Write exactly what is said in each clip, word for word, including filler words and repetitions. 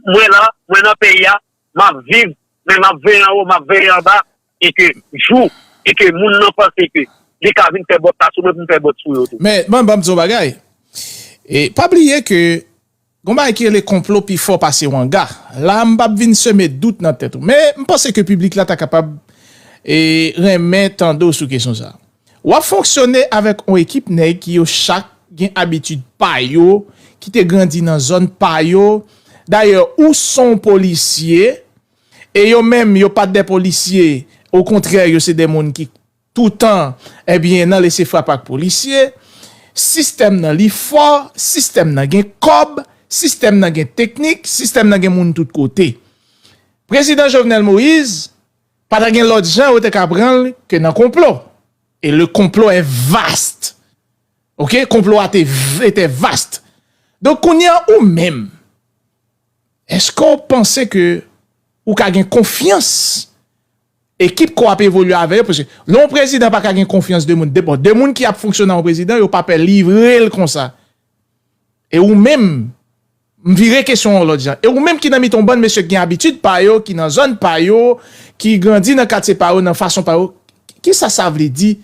mwen la, mwen nan peyi a, m ap viv, men m ap veye anwo, m ap veye anba, e ke jou, e ke moun nan panse ke li ka vin fè bòt la sou mwen pou m fè bòt sou yo tou. Men, ban, ban m di w bagay. E, pa bliye ke gon bagay ki rele konplo pi fò pase wanga. La, m p ap vin seme dout nan tèt ou. Men, m panse ke piblik la ta kapab, e, renmen tande w sou kesyon sa a. W ap fonksyone avèk yon ekip nèg ki yo chak gen abitid pa yo, ki te grandi nan zòn pa yo. Dayè, ou s on polisye, e yo menm, yo pa t de polisye. Okontrè, yo se de moun ki toutan, ebyen, nan lese frap ak polisye. Sistèm nan li fò, sistèm nan gen kòb, sistèm nan gen teknik, sistèm nan gen moun tout kote. Prezidan Jovenel Moïse pa ta gen lòt jan yo te ka pran l ke nan konplo. Et le complot est vaste. Ok, konplo a te v- était vaste. Donk, kounye a, ou menm, èske w panse ke ou ka gen konfyans ekip ke w ap evolye avè yo? Paske lè yon prezidan pa ka gen konfyans de moun, de, bon, de moun ki ap fonksyone an prezidan, yo pa pè livre l konsa. E ou menm, m vire kesyon an lòt jan. E ou menm ki nan mitan yon bann mesye ki gen abitid pa yo, ki nan zòn pa yo, ki grandi nan katye pa yo, nan fason pa yo, kisa sa vle di?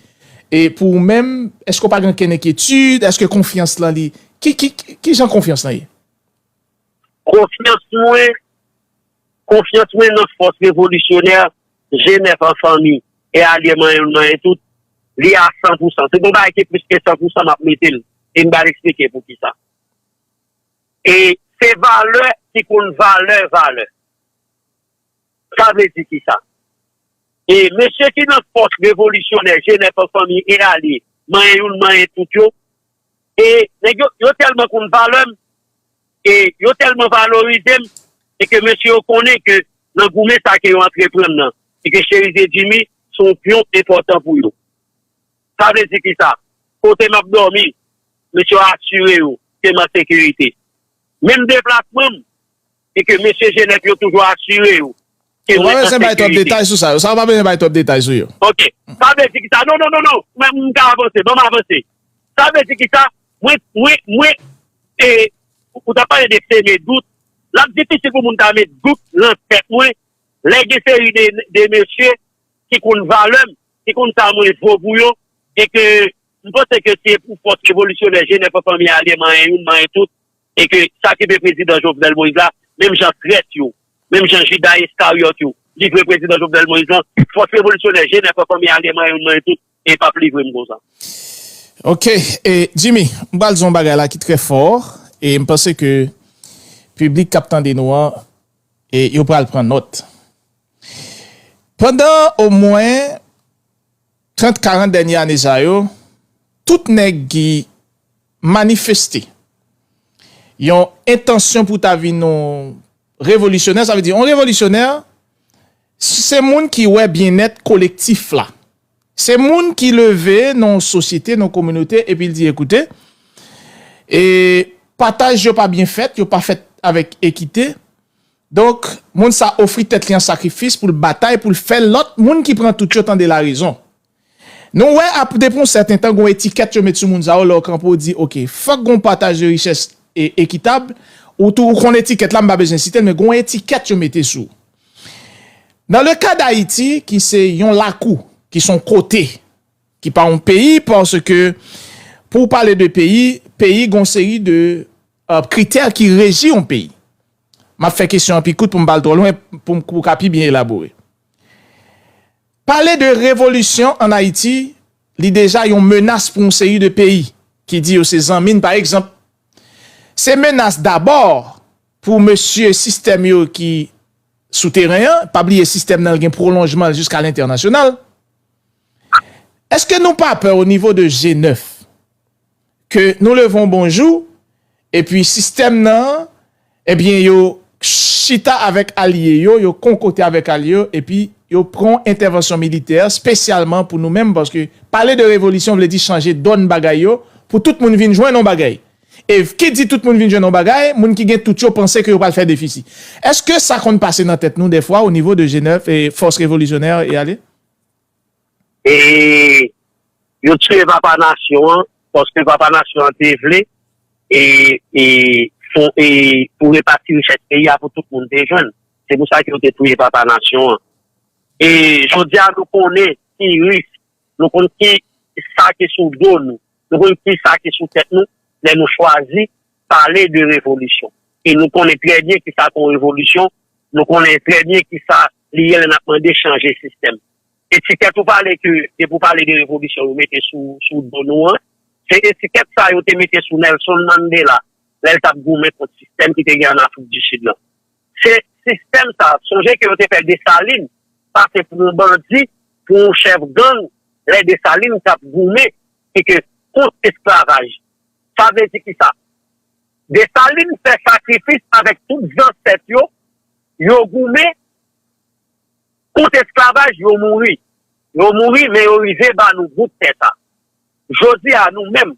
E pou ou menm, èske w pa gen okenn enkyetid? Èske konfyans lan li, ki, ki, ki, ki jan konfyans lan ye? Konfyans mwen, konfyans mwen nan fòs revolisyonè, G nèf an fanmi, e alye manyen youn manyen tout, li a san pou san. Se yon bagay ki plis ke san pou san m ap mete l. E m pral eksplike poukisa. E se valè ki konn valè, valè. Sa vle di kisa? E mesye ki nan fòs revolisyonè, G nèf an fanmi e alye, manyen youn, manyen tout yo, e nèg yo, yo tèlman konn valè m, e yo tèlman valorize m, e ke mesye yo konnen ke nan goumen sa ke yo antreprann nan, e ke Cherizier Jimmy se yon pyon enpòtan pou yo. Sa vle di kisa? Kote m ap dòmi, mesye yo asire yo ke m an sekirite. Menm deplasman m, e ke mesye G nèf yo toujou asire yo ke mwen an sekirite. Ou pa bezwen bay twòp detay sou sa yo. Sa ou pa bezwen bay twòp detay sou yo. Ok. Sa vle di kisa? Non, non, non, non. Mwen, m ka avanse. Ban m avanse. Sa vle di kisa? Mwen, mwen, mwen, e, ou ta pale de seme dout. L ap difisil pou moun ta met dout nan tèt mwen. Lè gen seri de, de mesye ki konn valè m, ki konn sa mwen vo pou yo, e ke m panse ke se pou fòs revolisyonè G nèf an fanmi alye manyen youn, manyen tout, e ke sa ki te prezidan Jovenel Moïse la, menm jan trèt yo, menm jan Jida Iskaryòt yo, livre prezidan Jovenel Moïse lan, fòs revolisyonè G nèf an fanmi alye manyen youn, manyen tout, e p ap livre m konsa. Ok, e Jimmy, m pral di yon bagay la ki trè fò, e m panse ke piblik k ap tande nou an, e yo pral pran nòt. Pandan omwen trant, karant dènye ane sa yo, tout nèg ki manifeste yon entansyon pou ta vin yon revolisyonè, sa vle di yon revolisyonè, se moun ki wè byennèt kolektif la. Se moun ki leve nan yon sosyete, nan yon kominote, epi l di, "Ekoute, e pataj yo pa byen fèt, yo pa fèt avèk ekite." Donk, moun sa ofri tèt li an sakrifis pou l batay, pou l fè lòt moun ki pran tout yo tande larezon. Nou wè, ap, depi yon sèten tan, gon etikèt yo met sou moun sa yo, lè w kanpe, w di, "Ok, fòk gon pataj de richès e, ekitab." Ou tou, ou konn etikèt la, m pa bezwen site l, men gon etikèt yo mete sou. Dans le cas d'Haïti, ki se yon lakou, ki se yon kote, ki pa yon peyi, paske pou w pale de peyi, peyi gon seri de, euh, kritè ki reji yon peyi. M ap fè kesyon an pi kout pou m pa al twò lwen, pou m, pou w ka pi byen elabore. Pale de revolisyon an Ayiti, li deja yon menas pou yon seri de peyi ki di yo se zanmi n, pa egzanp. Se menas dabò pou mesye sistèm yo ki sou teren an, pa bliye sistèm nan gen pwolonjman l jiska lentènasyonal. Èske nou pa pè o nivo de G nèf ke nou leve yon bon jou, epi sistèm nan, ebyen, yo chita avèk alye yo, yo konkote avèk alye yo, epi yo pran yon entèvansyon militè espesyalman pou nou menm, paske pale de revolisyon vle di chanje dòn bagay yo, pou tout moun vin jwenn yon bagay. E ki di tout moun vin jwenn yon bagay, moun ki gen tout yo panse ke yo pral fè defisi. Èske sa konn pase nan tèt nou dèfwa o nivo de G nèf e fòs revolisyonè e ale? E yo tiye papa nasyon an, paske papa nasyon an te vle, e, e pou, e, pou repati richès peyi a pou tout moun te jwenn. Se pou sa ke yo te touye papa nasyon an. E jodi a, nou konnen ki risk, nou konn ki sa ki sou do nou, nou konn ki sa ki sou tèt nou, lè nou chwazi pale de revolisyon. E nou konnen trè byen ki sa k yon revolisyon, nou konnen trè byen ki sa li ye lè n ap mande chanje sistèm. Etikèt ou pale ke, depi w pale de revolisyon, yo mete sou, sou do nou an, se etikèt sa yo te mete sou Nelson Mandela, lè l t ap goumen kont sistèm ki te gen ann Afrik di Sid lan. Se sistèm sa. Sonje ke yo te fè Desalin pase pou yon bandi, pou yon chèf gang, lè Desalin t ap goumen, e ke kont esklavaj. Sa vle di ki sa? Desalin fè sakrifis avèk tout zansèt yo, yo goumen kont esklavaj, yo mouri. Yo mouri, men yo rive ba nou bout tè sa. Jodi a, nou menm,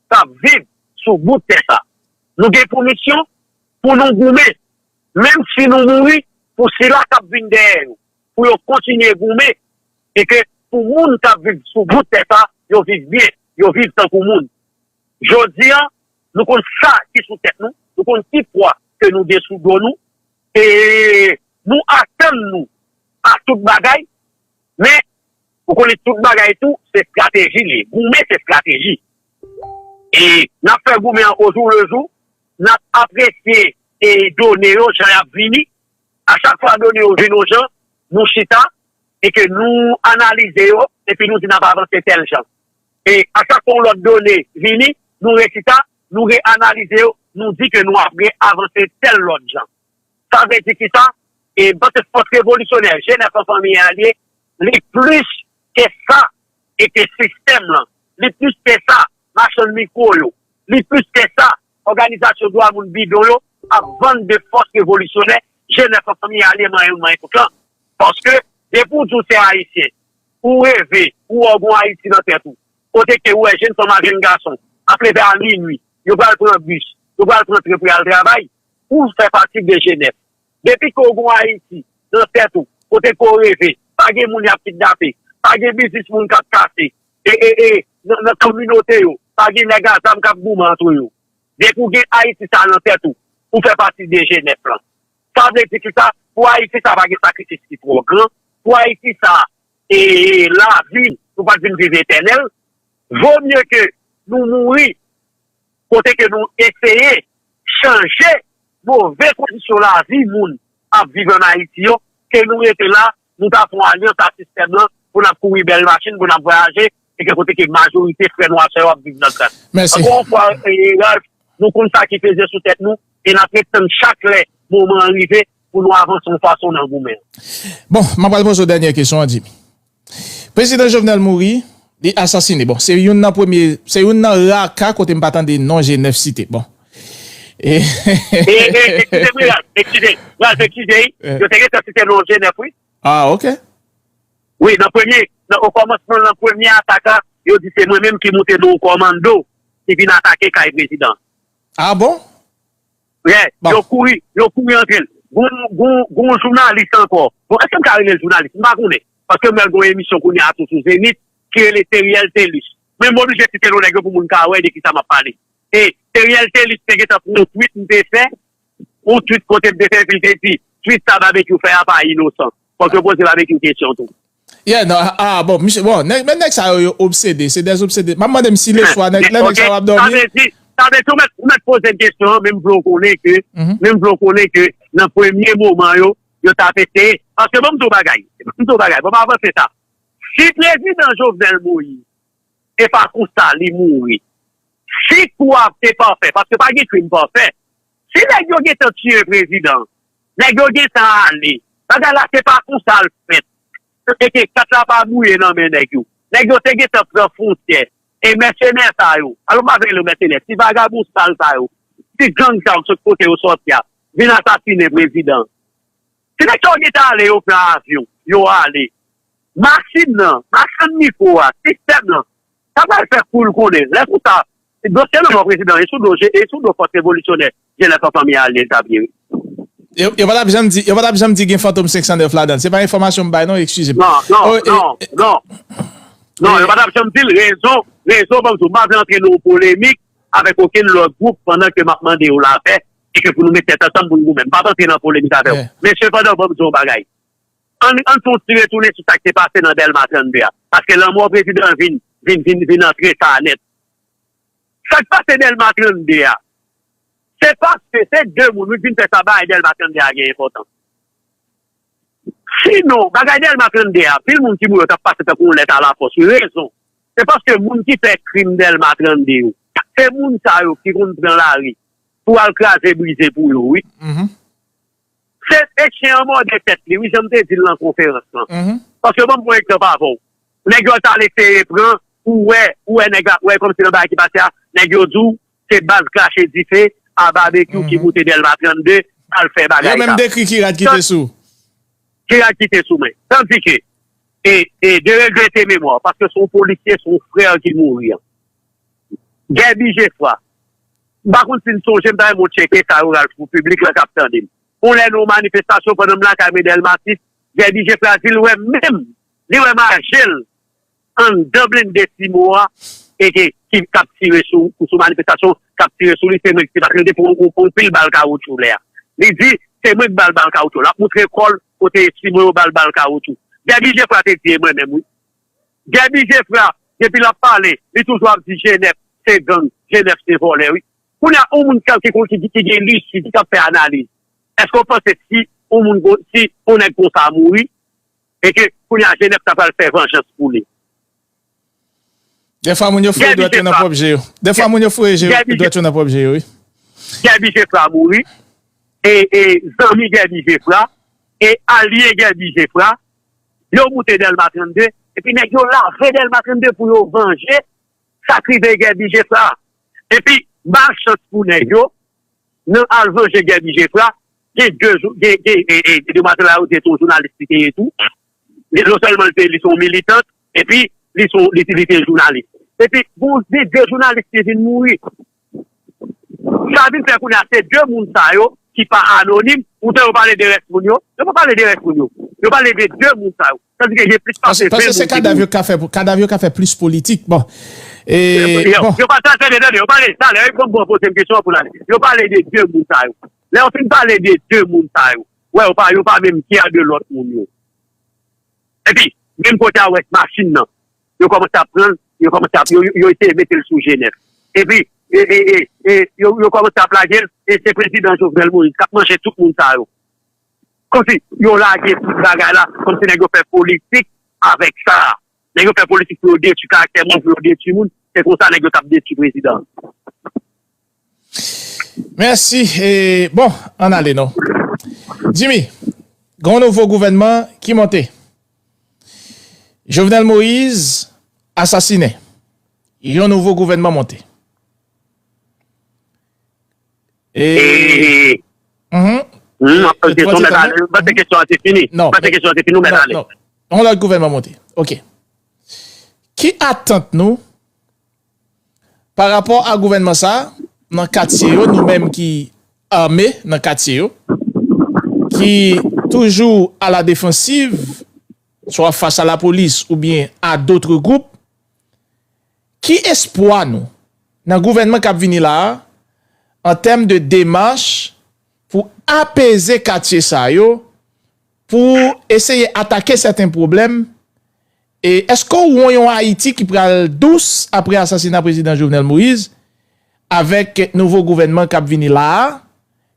k ap viv sou bout tè sa, nou gen pou misyon pou nou goumen, menm si nou mouri, pou sila k ap vin dèyè yo, pou yo kontinye goumen, e ke pou moun k ap viv sou bout tè sa, yo viv byen, yo viv tankou moun. Jodi a, nou konn sa ki sou tèt nou, nou konn ki pwa ke nou gen sou do nou, e nou atann nou a tout bagay, men, ou konnen tout bagay tou, se estrateji li ye. Goumen, se estrateji. E n ap fè goumen an ojou le jou, n ap apresye e done yo jan y ap vini. A chak fwa done yo vin yon jan, nou chita e ke nou analize yo, epi nou di n ap avanse tèl jan. E a chak fwa yon lòt done vini, nou rechita, nou reanalize yo, nou di ke nou ap reavanse tèl lòt jan. Sa vle di ki sa? E m panse fòs revolisyonè, G nèf an fanmi alye, li plis ke sa, e ke sistèm lan, li plis ke sa, machann mikwo yo, li plis ke sa, òganizasyon dwa moun bidon yo ap vann de fòs revolisyonè, G nèf an fanmi alye manyen manyen tout lan. Paske, depi w di w se ayisyen, ou reve, ou wè w gon Ayiti nan tèt ou, kote ke ou wè jenn fanm ak jenn gason ap leve a minui, yo pral pran bis, yo pral pran tren pou y al travay, ou fè pati de G nèf. Depi ke w gon Ayiti nan tèt ou, kote ke w reve, pa gen moun y ap kidnape, pa gen biznis moun k ap kase, e, e, e, nan, nan kominote yo, pa gen nèg a zam k ap goumen antre yo. Depi w gen Ayiti sa nan tèt ou, ou fè pati de G nèf lan. Sa vle di ki sa? Pou Ayiti sa pa gen sakrifis ki twò gran. Pou Ayiti sa, e, e, lavi, nou pa t vin viv etènèl. Vo mye ke nou mouri kote ke nou eseye chanje move kondisyon lavi moun ap viv ann Ayiti yo, ke nou rete la, nou ta fè yon alyans ak sistèm lan, pou n ap kouri bèl machin, pou n ap vwayaje, e ke kote ke majorite frè nou ak sè yo ap viv nan kras. Mèsi. Ankò yon fwa, e, Ralph, nou konn sa ki peze sou tèt nou, e n ap ret tann chak lè moman an rive pou nou avanse yon fason nan goumen an. Bon, m ap pral poze w dènyè kesyon an, Jimmy. Prezidan Jovenel mouri, li asasine. Bon, se youn nan premye, se youn nan ra ka kote m pa tande non G nèf site. Bon. E, e, eskize m, Ralph, eskize, Ralph, eskize, wi. Yo te gentan site non G nèf, wi. Ah, ok. Wi, nan premye, nan, okòmansman, nan premye atak la, yo di se mwen menm ki moute nan yon kòmando, ki vin atake kay prezidan. Ah bon? Wi, bon. Yo kouri, yo kouri antre l. Gon, gon, gon jounalis ankò. Bon, èske m ka rele l jounalis? M pa konnen. Paske m wè l gon emisyon kounye a tou sou Zenith, ki rele Teriel Telus. Men m oblije site non nèg yo pou moun ka wè de ki sa m ap pale. E Teriel Telus te gentan pran yon tweet m te fè, yon tweet kote m te fè, epi l te di, tweet sa Babekyou fè a pa inosan. Fòk yo poze Babekyou kesyon tou. Yeah, non, ah, bon, misye, bon, nèg, men nèg sa yo, yo obsede, se des obsede. M ap mande m si le swa, nèg, lè nèg sa yo ap dòmi. Sa vle di, sa vle di, ou mèt, ou mèt poze m kesyon an, men m vle w konnen ke, men m vle w konnen ke nan premye moman yo, yo t ap eseye. Paske ban m di w bagay, ban m di w bagay, ban m avanse sa. Si prezidan Jovenel Moïse e pa konsa li mouri, si kou a te pafè, paske pa gen krim pafè, si nèg yo gentan tiye prezidan, nèg yo gentan ale, bagay la se pa konsa l fèt. E ke kat la pa bouye nan men nèg yo. Nèg yo te gentan pran fwontyè. E mèsenè sa yo, alò m pa vle rele yo mèsenè, ti vagabon sal sa yo, ti gang sa yo, sot kote yo sòti a, vin asasinen prezidan. Si nèg sa yo gentan ale, yo pran avyon, yo ale. Machin nan, machann mikwo a, sistèm nan, sa pral fè kou l konnen. Lè konsa, dosye lanmò prezidan, e sou do, e sou do fòs revolisyonè, G nèf an fanmi alye l t ap ye, wi. Yo, yo pa t ap janm di, yo pa t ap janm di gen Fantom senk san nèf ladan l. Se pa enfòmasyon m bay, non, eskize m. Non, non, non, non. Non, yo pa t ap janm di l. Rezon, rezon, ban m di w, m pa vle antre nan yon polemik avèk okenn lòt gwoup pandan ke m ap mande yo lapè. e ke pou nou met tèt ansanm pou n goumen. M p ap antre nan polemik avè w. Men sepandan, ban m di w yon bagay. Ann, ann fè yon ti retounen sou sa k te pase nan Dèlma trannde a. Paske lanmò prezidan vin, vin, vin, vin antre sa a nèt. Sa k pase Dèlma trannde a, se paske se de moun wi k vin fè sa bagay Dèlma trannde a gen enpòtans. Sinon, bagay Dèlma trannde a, pil moun ki mouri yo t ap pase tankou yon lèt alapòs wi. Rezon, se paske moun ki fè krim Dèlma trannde yo, se moun sa yo ki konn pran lari pou al kraze brize pou yo wi. Se, e chen an mòde tèt li, wi, jan m te di l nan konferans lan. Paske ban m pran egzanp avè w. Nèg yo t al eseye pran, ou wè, ou wè nèg la, ou wè kòmsi nan bagay ki pase a, nèg yo di w se baz krache dife a Babekyou ki moute Dèlma trannde al fè bagay sa. Yo menm dekri ki rad ki te sou. Ki rad ki te sou men. Tandike, e, e de regrete memwa, paske se yon polisye, se yon frè ki mouri an. Guerby Geffrard. M pa konn si n sonje, m ta renmen w tcheke sa yo, Ralph, pou piblik lan k ap tande m. Yon lè nan yon manifestasyon pandan m lakay mwen Dèlma sis, Guerby Geffrard di l wè menm, li wè maje l anndan blende Simo a, e ke, ki, k ap tire sou, sou manifestasyon, k ap tire sou li, se mwen ki, paske li te pran yon, yon pil bal kawotchou lè a. Li di, se mwen k ba l bal kawotchou. L ap moutre kò l kote Simo yo ba l bal kawotchou. Guerby Geffrard te di e mwen menm, wi. Guerby Geffrard, depi l ap pale, li toujou ap di G nèf se gang, G nèf se vòlè, wi. Kounye a, yon moun ki, ki, ki, ki gen lisi, ki ap fè analiz, èske w panse si yon moun, kon- si yon nèg konsa mouri, e ke kounye a G nèf ta pral fè vanjans pou li? Dèfwa moun yo foure dwèt yo nan pwòp je yo. Dèfwa moun yo foure je- dwèt yo nan pwòp je yo, wi. Guerby Geffrard mouri, e, e zanmi Guerby Geffrard, e alye Guerby Geffrard, yo moute Dèlma trannde, epi nèg yo lave Dèlma trannde pou yo vanje sa k rive Guerby Geffrard. Epi, malchans pou nèg yo, nan al vanje Guerby Geffrard, gen de jou, gen, gen, e, e, demwazèl la yo di se yon jounalis li te ye tou. Li, non sèlman li te, li se yon militant, epi li se yon, li, li te jounalis. Epi, bon, de, de jounalis ki vin mouri. Sa vin fè kounye a, se de moun sa yo ki pa anonim, poutan yo pale de rès moun yo. Yo pa pale de rès moun yo. Yo pale de de moun sa yo. Tandike gen plis pase ven moun ki mouri. Paske se kadav yo ka fè, kadav yo ka fè plis politik. Bon. E, yo, bon. Yo pa, tande, tande, yo pale, talè, yo pran bon poze m kesyon an pou l ale. Yo pale de de moun sa yo. Lè yo fin pale de de moun sa yo, wè, yo pa, yo pa menm fyè de lòt moun yo. Epi, menm kote a wè machin nan, yo kòmanse ap pran l, yo kòmanse ap, yo, yo, yo eseye mete l sou G nèf. Epi, e, e, e, e, yo, yo kòmanse ap lage l, e se prezidan Jovenel Moïse k ap manje tout moun sa yo. Kòmsi yo lage tout bagay la, kòmsi nèg yo fè politik avèk sa. Nèg yo fè politik pou yo detwi karaktè moun, pou yo detwi moun. Se konsa nèg yo t ap detwi prezidan. Mèsi. E, bon, ann ale non. Jimmy, gen yon nouvo gouvènman ki monte. Jovenel Moïse asasinen. Yon nouvo gouvènman monte. E, e, mhm. M ap poze kesyon, mèt ale. M panse kesyon an te fini. Non, m panse kesyon an te fini, ou mèt ale. Non. Yon lòt gouvènman monte. Ok. Ki atant nou pa rapò a gouvènman sa a, nan katye yo, nou menm ki ame nan katye yo, ki toujou a la defansiv, swa fas a lapolis oubyen a dotre gwoup, ki espwa nou nan gouvènman k ap vini la a, an tèm de demach pou apeze katye sa yo, pou eseye atake sèten pwoblèm? E èske w wè yon Ayiti ki pral dous apre asasina prezidan Jovenel Moïse, avèk nouvo gouvènman k ap vini la a,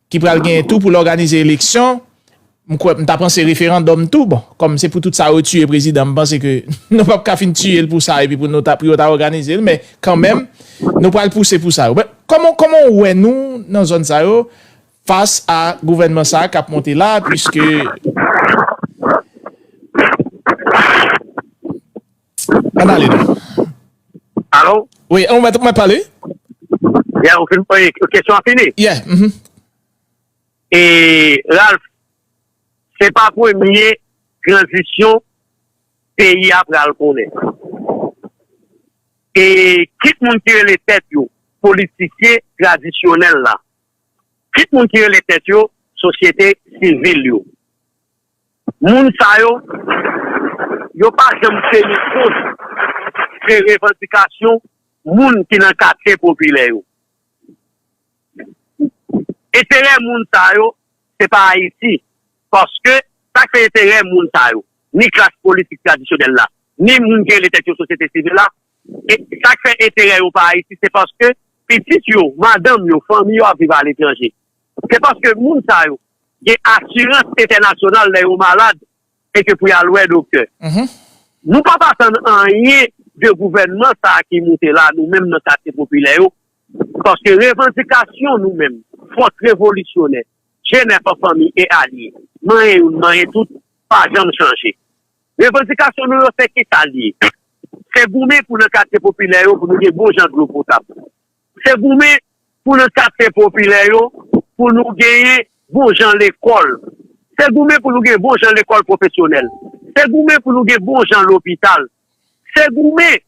ki pral genyen tou pou l òganize eleksyon? M kwè, m ta panse referandòm tou, bon, kòm se pou tout sa yo tiye prezidan, m panse ke nou p ap ka fin tiye l pou sa, epi pou nou ta, pou yo ta òganize l, men kanmenm, nou pral pouse pou sa yo. Men, kòman, kòman w wè nou nan zòn sa yo, fas a gouvènman sa a k ap monte la, piske, ann ale non. Alo? Wi, ou mèt, ou mèt pale. Yeah, ou fin, wi, kesyon an fini? Yeah, mhm. E, Ralph, se pa premye tranzisyon peyi a pral konnen. E, kit moun ki rele tèt yo politisyen tradisyonèl la, kit moun ki rele tèt yo sosyete sivil yo. Moun sa yo, yo pa janm teni kont de revandikasyon moun ki nan katye popilè yo. Enterè moun sa yo, se pa Ayiti. Paske sa k fè enterè moun sa yo, ni klas politik tradisyonèl la, ni moun ki rele tèt yo sosyete sivil la, e sa k fè enterè yo pa Ayiti, se paske pitit yo, madanm yo, fanmi yo ap viv aletranje. Se paske moun sa yo gen asirans entènasyonal lè yo malad e ke pou y al wè doktè. Nou p ap atann anyen de gouvènman sa a ki moute la, nou menm nan katye popilè yo, paske revandikasyon nou menm, fòs revolisyonè, G nèf an fanmi e alye, manyen youn, manyen tout, pa janm chanje. Revandikasyon nou yo se ki sa l ye? Se goumen pou nan katye popilè yo pou nou gen bon jan dlo potab. Se goumen pou nan katye popilè yo pou nou genyen bon jan lekòl. Se goumen pou nou gen bon jan lekòl pwofesyonèl. Se goumen pou nou gen bon jan lopital. Se goumen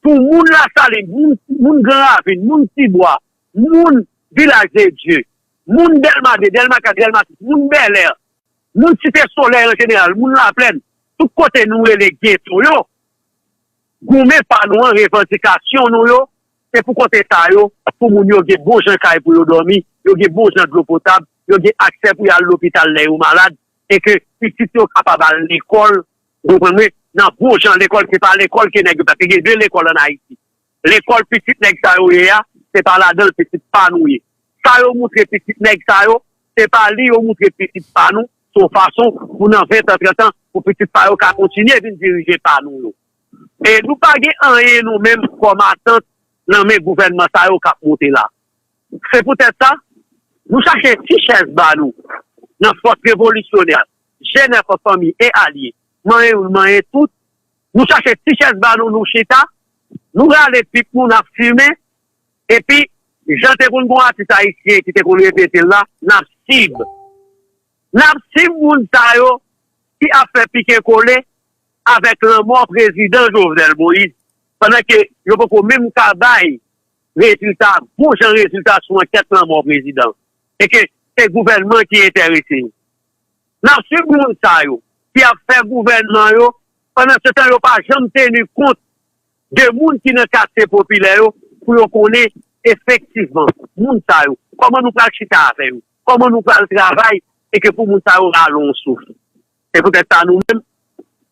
pou moun Lasalin, moun, moun Gran Ravin, moun Tibwa, moun Vilaj de Dye, moun Dèlma de, Dèlma kat, Dèlma sis, moun Bèlè, moun Site Solèy an jeneral, moun Laplèn, tout kote nou rele geto yo, goumen pa nou an, revandikasyon nou yo, se pou kote sa yo, pou moun yo gen bon jan kay pou yo dòmi, yo gen bon jan dlo potab, yo gen aksè pou y al lopital lè yo malad, e ke pitit yo kapab al lekòl, ou konprann mwen, nan bon jan lekòl, se pa lekòl ke nèg yo, paske gen de lekòl ann Ayiti. Lekòl pitit nèg sa yo ye a, se pa ladan l pitit pa nou ye. Sa yo moutre pitit nèg sa yo, se pa li yo moutre pitit pa nou, se yon fason pou nan ven tan, trant tan, pou pitit pa yo ka kontinye vin dirije pa nou yo. E nou pa gen anyen nou menm kòm atant nan men gouvènman sa yo k ap moute la. Se poutèt sa, nou chache ti chèz ba nou nan fòs revolisyonè, G nèf an fanmi e alye, manyen youn, manyen tout, nou chache ti chèz ba nou, nou chita, nou rale pip nou, n ap fimen, epi, jan te konn gen yon atis ayisyen ki te konn repete l la, n ap sib. N ap sib moun sa yo ki ap fè pike kole avèk lanmò prezidan Jovenel Moïse, pandan ke yo poko menm ka bay rezilta, bon jan rezilta sou ankèt lanmò prezidan, e ke se gouvènman ki enterese yo. N ap sib moun sa yo ki ap fè gouvènman yo, pandan se tan yo pa janm teni kont de moun ki nan katye popilè yo pou yo konnen efektivman moun sa yo, kòman nou pral chita avè yo, kòman nou pral travay e ke pou moun sa yo rale yon souf. Se poutèt sa nou menm,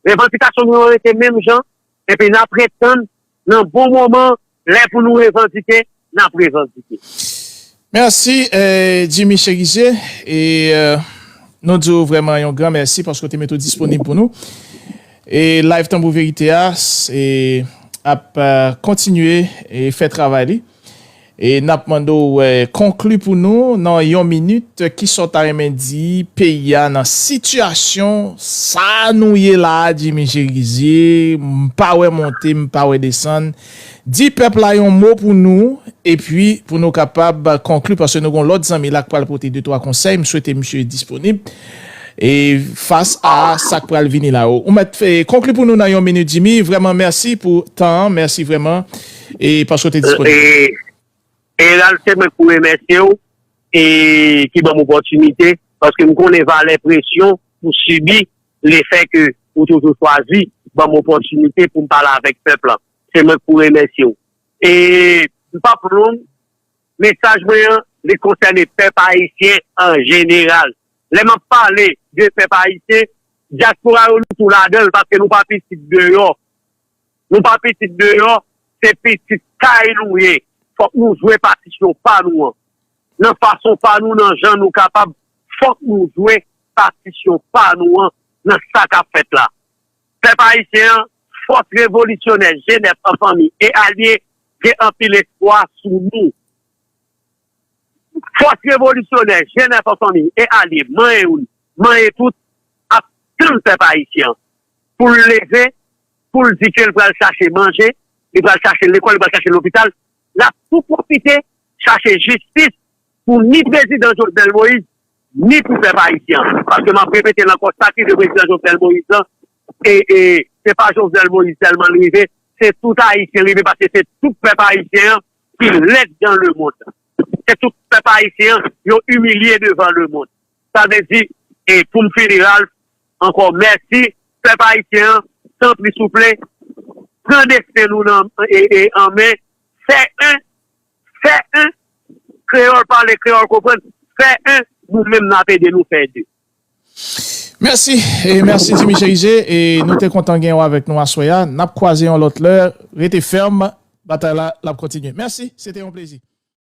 revandikasyon nou yo rete menm jan, epi n ap ret tann nan bon moman, lè pou nou revandike, n ap revandike. Mèsi, eh, Jimmy Cherizier. E eh, nou di w vrèman yon gran mèsi paske w te mete w disponib pou nou. E Live Tanbou Verite a, se ap eh, kontinye e fè travay li. E n ap mande w eh, konkli pou nou nan yon minit kisa w ta renmen di peyi a nan sitiyasyon sa nou ye la a, Jimmy Cherizier, m pa wè monte, m pa wè desann. Di pèp la yon mo pou nou, epi pou nou kapab konkli, paske nou gen yon lòt zanmi la k pral pote de twa konsèy, m swete misye disponib. E fas a sa k pral vini la, ou mèt konkli pou nou nan yon minit, Jimmy. Vrèman, mèsi pou tan an, mèsi vrèman e paske w te disponib. E Ralph, se mwen k pou remèsye w e ki ban m opòtinite, paske m konnen valè presyon ou sibi, lefèke ou toujou chwazi ban m opòtinite pou m pale avèk pèp la. Se mwen k pou remèsye w. E m p ap long, mesaj mwen an, li konsène pèp ayisyen an jeneral. Lè m ap pale de pèp ayisyen, dyaspora yo, nou tou ladan l, paske nou pa pitit deyò. Nou pa pitit deyò, se pitit kay nou ye. Fòk nou jwe patisyon pa nou an. Nan fason pa nou, nan jan nou kapab, fòk nou jwe patisyon pa nou an nan sa k ap fèt la. Pèp ayisyen an, fòs revolisyonè G nèf an fanmi e alye gen anpil espwa sou nou. Fòs revolisyonè G nèf an fanmi e alye, manyen youn, manyen tout, ap tann pèp ayisyen an pou l leve, pou l di ke l pral chache manje, li pral chache lekòl, li pral chache lopital. L ap tou pwofite chache jistis pou ni prezidan Jovenel Moïse, ni pou pèp ayisyen an. Paske m ap repete l ankò, sa ki rive prezidan Jovenel Moïse lan, e, e, se pa Jovenel Moïse sèlman l rive, se tout Ayisyen l rive, paske se tout pèp ayisyen an ki lèd dans le monde. Se tout pèp ayisyen an, yo imilye devan lemonn. Sa vle di, e pou m fini, Ralph, ankò mèsi. Pèp ayisyen an, tanpri souple, pran desten nou nan e, e, an men, fè en, fè en, kreyòl pale, kreyòl konprann, fè en, nou menm n ap ede nou fè de. Mèsi, e mèsi Jimmy Cherizier, e nou te kontan gen w avèk nou aswè a. N ap kwaze yon lòt lè, rete fèm, batay la l ap kontinye. Mèsi, se te yon plezi.